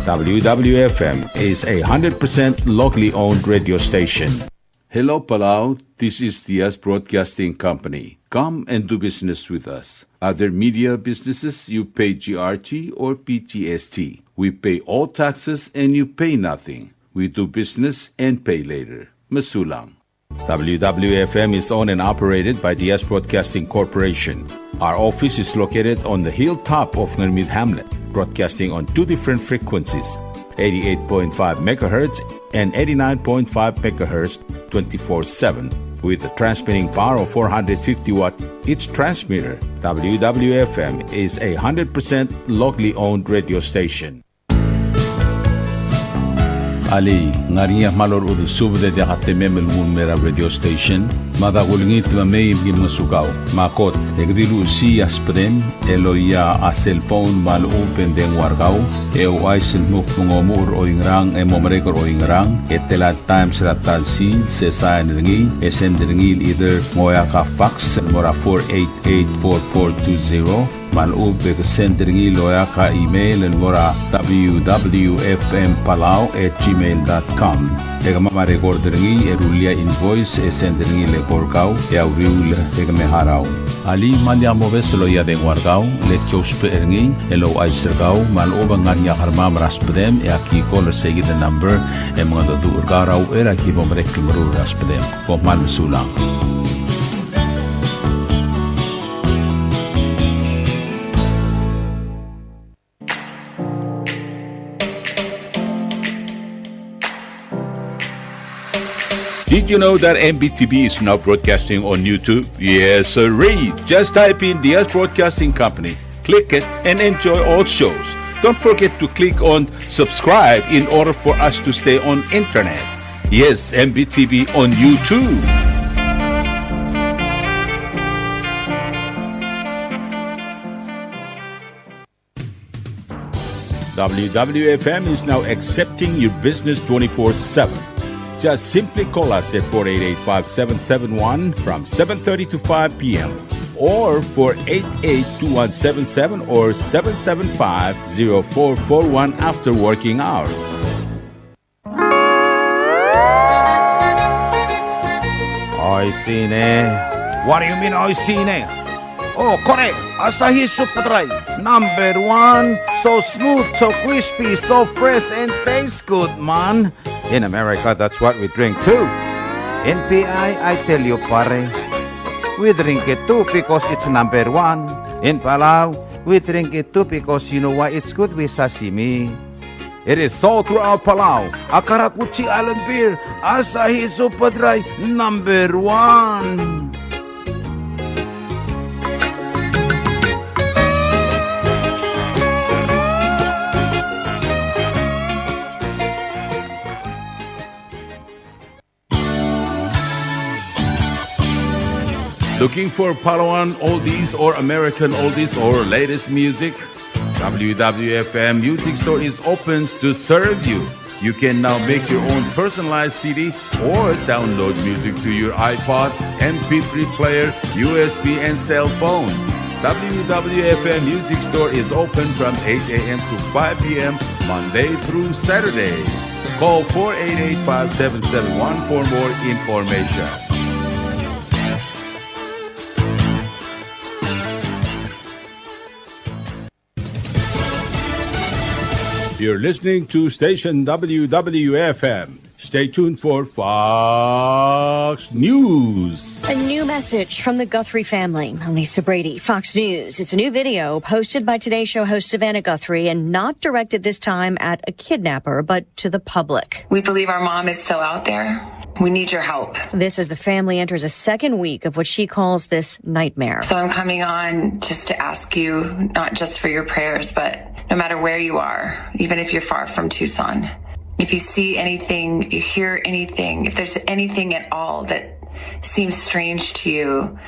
W W F M is a hundred percent locally owned radio station. Hello, Palau. This is Diaz Broadcasting Company. Come and do business with us. Other media businesses, you pay G R T or P G S T. We pay all taxes and you pay nothing. We do business and pay later. Mesulang. W W F M is owned and operated by Diaz Broadcasting Corporation. Our office is located on the hilltop of Ngermid Hamlet, broadcasting on two different frequencies, eighty-eight point five megahertz and eighty-nine point five megahertz, twenty-four seven, with a transmitting power of four hundred fifty watt each transmitter. W W F M is a hundred percent locally owned radio station. Alii, ng ngar er ngii a kmal orechudel subed e diak a temem el nguu el mei er a radio station? Me a da kulengit me mei me ki ngosukau. Me a kot, e ke di luchesii a subedem el oia a cell phone me a lechub e ng dengua er kau, e ouchais el dmu kmo ng omuchel er oingerang e mo merek er oingerang, e tela el times er a ta el sils, e sain er ngii, e send er ngii el either ng oeak a fax el mo er a four eight eight four four two zero, me a lechub e ke send er ngii el oeak a email el mo er a W W F M Palau at gmail dot com. E kemam a record er ngii e rullii a invoice e send er ngii el eko er kau e a uriul e ke me harau. Alii, me lak mobes el oia dengua er kau, le ki ousbech er ngii el ouchais er kau me a lechub e ng ngar er ngii a kermam er a subedem e aki call er seikid el number e mengedecheduch er kau er a uchei er a ki bo merek el meruul er a subedem. Kom kmal mesulang. Did you know that M B T V is now broadcasting on YouTube? Yes, sirree. Just type in Diaz Broadcasting Company, click it, and enjoy all shows. Don't forget to click on subscribe in order for us to stay on internet. Yes, M B T V on YouTube. W W F M is now accepting your business twenty-four seven. Just simply call us at four eight eight, five seven seven one from seven thirty to five p.m. or four eight eight, two one seven seven or seven seven five, zero four four one after working hours. Oishii ne. What do you mean, oishii ne? Oh, kore, Asahi Super Dry, number one. So smooth, so crispy, so fresh, and tastes good, man. In America, that's what we drink too. In P I, I tell you, pare, we drink it too because it's number one. In Palau, we drink it too because you know why? It's good with sashimi. It is sold throughout Palau. A karakuchi island beer, Asahi Super Dry, number one. Looking for Palauan oldies or American oldies or latest music? W W F M Music Store is open to serve you. You can now make your own personalized C D or download music to your iPod, M P three player, U S B, and cell phone. W W F M Music Store is open from eight a.m. to five p.m. Monday through Saturday. Call four eight eight, five seven seven one for more information. You're listening to station W W F M. Stay tuned for Fox News. A new message from the Guthrie family. I'm Lisa Brady, Fox News. It's a new video posted by Today Show host Savannah Guthrie and not directed this time at a kidnapper, but to the public. We believe our mom is still out there. We need your help. This as the family enters a second week of what she calls this nightmare. So I'm coming on just to ask you, not just for your prayers, but no matter where you are, even if you're far from Tucson, if you see anything, if you hear anything, if there's anything at all that seems strange to you,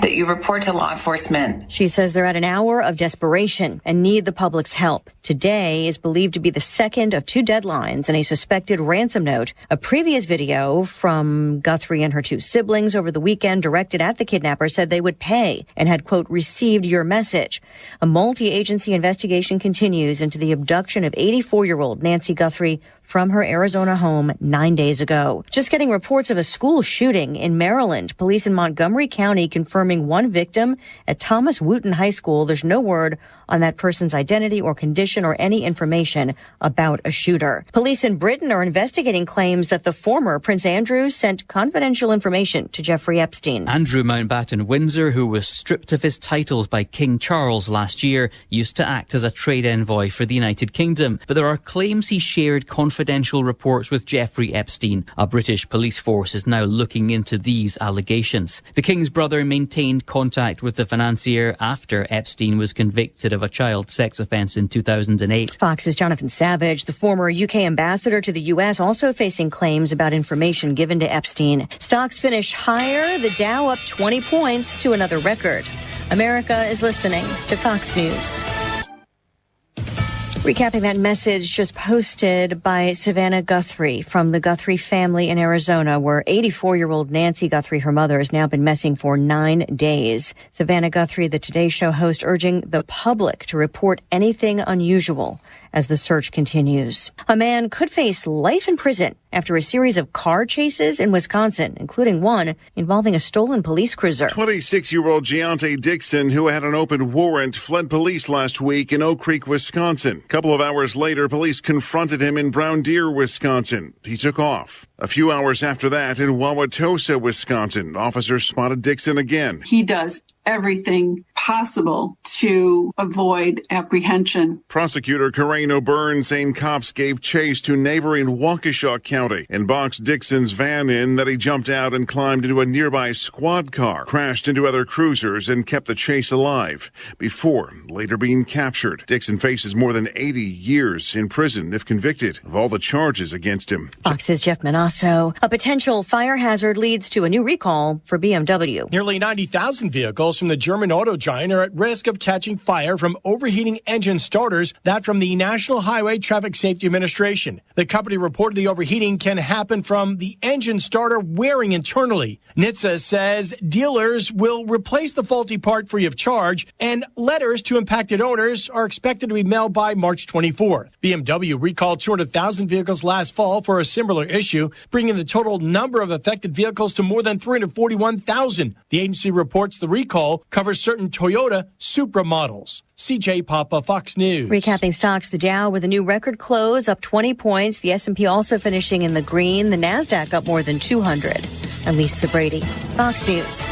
that you report to law enforcement. She says they're at an hour of desperation and need the public's help. Today is believed to be the second of two deadlines in a suspected ransom note. A previous video from Guthrie and her two siblings over the weekend directed at the kidnapper said they would pay and had, quote, "received your message." A multi-agency investigation continues into the abduction of eighty-four-year-old Nancy Guthrie from her Arizona home nine days ago. Just getting reports of a school shooting in Maryland. Police in Montgomery County confirming one victim at Thomas Wootton High School. There's no word on that person's identity or condition or any information about a shooter. Police in Britain are investigating claims that the former Prince Andrew sent confidential information to Jeffrey Epstein. Andrew Mountbatten Windsor, who was stripped of his titles by King Charles last year, used to act as a trade envoy for the United Kingdom, but there are claims he shared confidential reports with Jeffrey Epstein. A British police force is now looking into these allegations. The King's brother maintained contact with the financier after Epstein was convicted of a child sex offense in two thousand eight. Fox's Jonathan Savage. The former U K ambassador to the U S also facing claims about information given to Epstein. Stocks finish higher, the Dow up twenty points to another record. America is listening to Fox News. Recapping that message just posted by Savannah Guthrie from the Guthrie family in Arizona, where eighty-four-year-old Nancy Guthrie, her mother, has now been missing for nine days. Savannah Guthrie, the Today Show host, urging the public to report anything unusual as the search continues. A man could face life in prison after a series of car chases in Wisconsin, including one involving a stolen police cruiser. Twenty-six-year-old Giante Dixon, who had an open warrant, fled police last week in Oak Creek, Wisconsin. A couple of hours later, police confronted him in Brown Deer, Wisconsin. He took off. A few hours after that, in Wauwatosa, Wisconsin, officers spotted Dixon again. He does everything possible to avoid apprehension. Prosecutor Corrine O'Byrne saying cops gave chase to neighboring Waukesha County and boxed Dixon's van in, then he jumped out and climbed into a nearby squad car, crashed into other cruisers, and kept the chase alive before later being captured. Dixon faces more than eighty years in prison if convicted of all the charges against him. Fox's Jeff Monosso. A potential fire hazard leads to a new recall for B M W. Nearly ninety thousand vehicles from the German auto giant are at risk of catching fire from overheating engine starters, that from the National Highway Traffic Safety Administration. The company reported the overheating can happen from the engine starter wearing internally. N H T S A says dealers will replace the faulty part free of charge, and letters to impacted owners are expected to be mailed by March twenty-fourth. B M W recalled two hundred thousand vehicles last fall for a similar issue, bringing the total number of affected vehicles to more than three hundred forty-one thousand. The agency reports the recall covers certain Toyota Supra models. C J Papa, Fox News. Recapping stocks, the Dow with a new record close, up twenty points. The S and P also finishing in the green. The Nasdaq up more than two hundred. I'm Lisa Brady, Fox News.